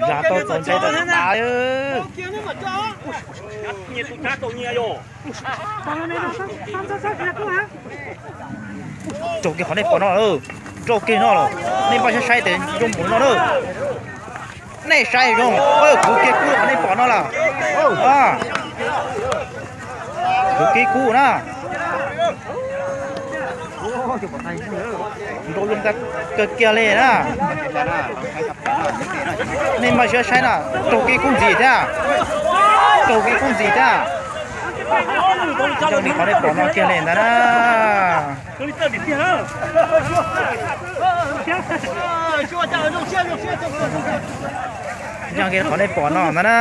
Yog tau txaus ntshai tas tas. Raug kiag qhov nej pom no lawm, raug kiag no lawm, nej npaj saib saib tes zoo npaum no lawm. Nej saib zoo, kuv kiag kub qhov nej pom no lawm. Kuv kiag kub na. Nrau zoo kawg kiag li na. Nej npaj saib saib na, raug kiag kub ntxiv thiab, raug kiag kub ntxiv thiab. Raug li qhov nej pom no kiag li ntag na. Raug kiag qhov nej pom no ntag na.